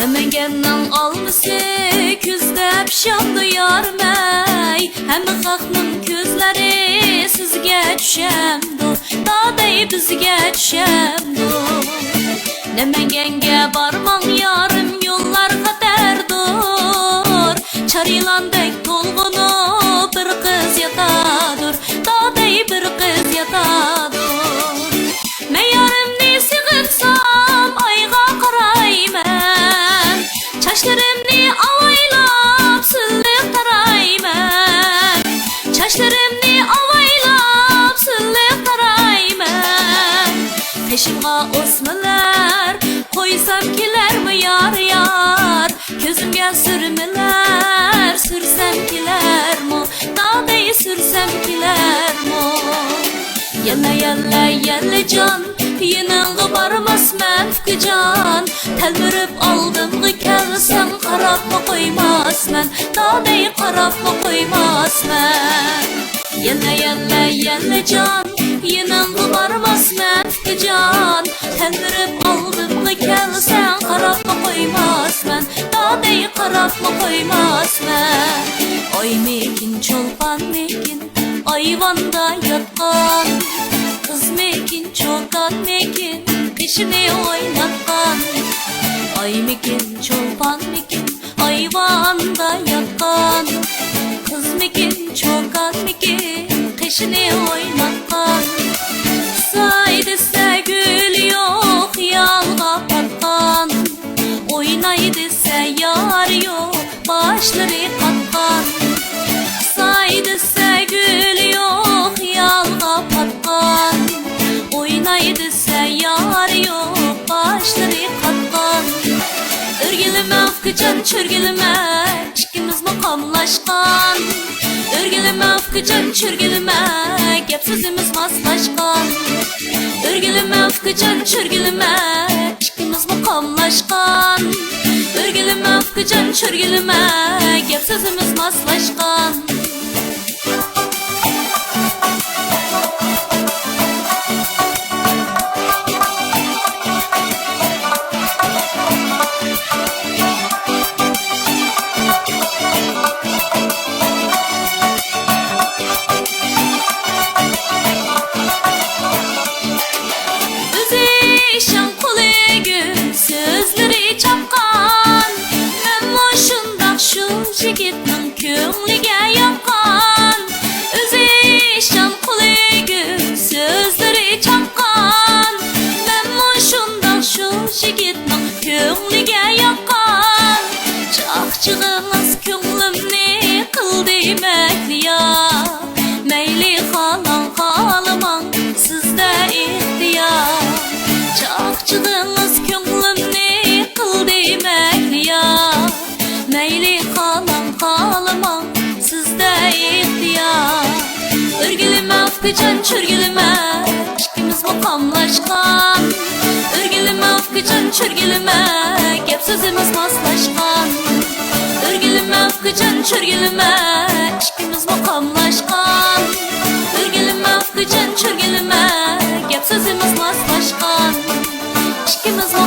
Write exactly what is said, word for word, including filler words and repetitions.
نەمەنگەننىڭ ئالمىسى كۈزدە پىشامدۇ يارىمەي؟ ھەممە خەقنىڭ كۆزلىرى سىزگە چۈشەمدۇ؟ دادەي بىزگە چۈشەمدۇ؟ نەمەنگەنگە بارماڭ يارىم، يوللار خەتەردۇر. چار يىلاندەك تولغىنىپ بىر قىز ياتادۇر. دادەي بىر قىز ياتادۇر. مەن يارىمنى سېغىنسام ئايغا قارايمەن. چاچلىرىمنى ئاۋايلاپ سىلىق تارايمەن. چاچلىرىمنى ئاۋايلاپ سىلىق تارايمەن. قېشىمغا ئوسمىلەر قويسام كېلەرمۇ يار، يار؟ كۆزۈمگە سۈرمىلەر سۈرسەم كېلەرمۇ؟ دادەي سۈرسەم كېلەرمۇ؟ يەللە، يەللە، يەللىجان، يېنىڭغا بارماسمەن ئۇكىجان. تەلمۈرۈپ ئالدىمغا كەلسەڭ قاراپمۇ قويماسمەن، دادەي قاراپمۇ قويماسمەن. يەللە، يەللە، يەللىجان، يېنىڭغا بارماسمەن ئۇكىجان. تەلمۈرۈپ ئالدىمغا كەلسەڭ قاراپمۇ قويماسمەن، دادەي قاراپمۇ قويماسمەن. ئايمىكىن، چولپانمىكىن، ئايۋاندا ياتقان، قىزمىكىن، چوكانمىكىن، قېشىنى ئويناتقان. ئايمىكىن، چولپانمىكىن، ئايۋاندا ياتقان، قىزمىكىن، چوكانمىكىن، قېشىنى ئويناتقان. قۇساي دېسە گۈلى يوق، خىيالغا پاتقان، ئويناي دېسە يارى يوق، باشلىرى قاتقان. قۇساي دېسە گۈلى يوق، خىيالغا پاتقان، ئويناي دېسە يارى يوق، باشلىرى قاتقان. ئۆرگىلىمە ئۇكىجان، چۆرگىلىمە، ئىككىمىزمۇ قاملاشقان. ئۆرگىلىمە ئۇكىجان، چۆرگىلىمە، گەپ سۆزىمىز ماسلاشقان. ئۆرگىلىمە ئۇكىجان، چۆرگىلىمە، ئىككىمىزمۇ قاملاشقان. ئۆرگىلىمە ئۇكىجان، چۆرگىلىمە، گەپ سۆزىمىز ماسلاشقان. ئۆزى ئىشەن قولى گۈل، سۆزلىرى چاققان. مەنمۇ شۇنداق شۇ يىگىتنىڭ كۆڭلىگە ياققان. ئۆزى ئىشەن قولى گۈل، سۆزلىرى چاققان. مەنمۇ شۇنداق شۇ يىگىتنىڭ كۆڭلىگە ياققان. چاقچىغىڭىز كۆڭلۈمنى قىلدى مەھلىيا. مەيلى خالاڭ خالىماڭ، سىزدە ئىختىيار. چاقچىغىڭىز كۆڭلۈمنى قىلدى مەھلىيا. مەيلى خالاڭ خالىماڭ، سىزدە ئىختىيار. ئۆرگىلىمە ئۇكىجان، چۆرگىلىمە، ئىككىمىزمۇ قاملاشقان. ئۆرگىلىمە ئۇكىجان، چۆرگىلىمە، گەپ سۆزىمىز ماسلاشقان. ئۆرگىلىمە ئۇكىجان، چۆرگىلىمە، ئىككىمىزمۇ قاملاشقان. ئۆرگىلىمە ئۇكىجان، چۆرگىلىمە، گەپ سۆزىمىز ماسلاشقان. ئىككىمىزمۇ